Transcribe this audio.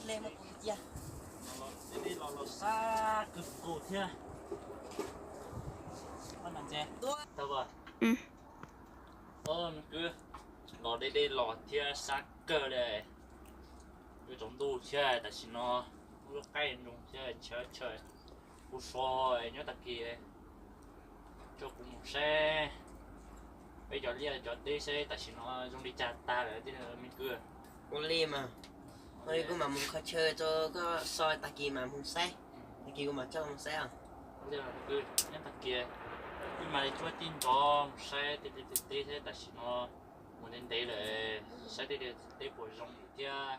Dej los los sab kawg nkaus thiab. Tau, kwv, los deb deb los thiab sab kawg li. Yuav tsaus ntuj thiab tam sim no, lub qaij nroos thiab chaw chaw. Kuv so nyob tag kis, tso kuv mus saib peb cov liaj cov teb saib tam sim no zoo li cas tag lawm thiab me kwv. Ua li mas, ua li kuv mam mus kho chaw rau koj so tag kis mas mus saib. Tag kis kuv mam coj mus saib os. Nyob tag kis, wb mam li cuab tij nrov mus saib tej liaj tej teb saib tam sim no mus ntev ntev lawm, saib tej liaj teb puas zoo thiab.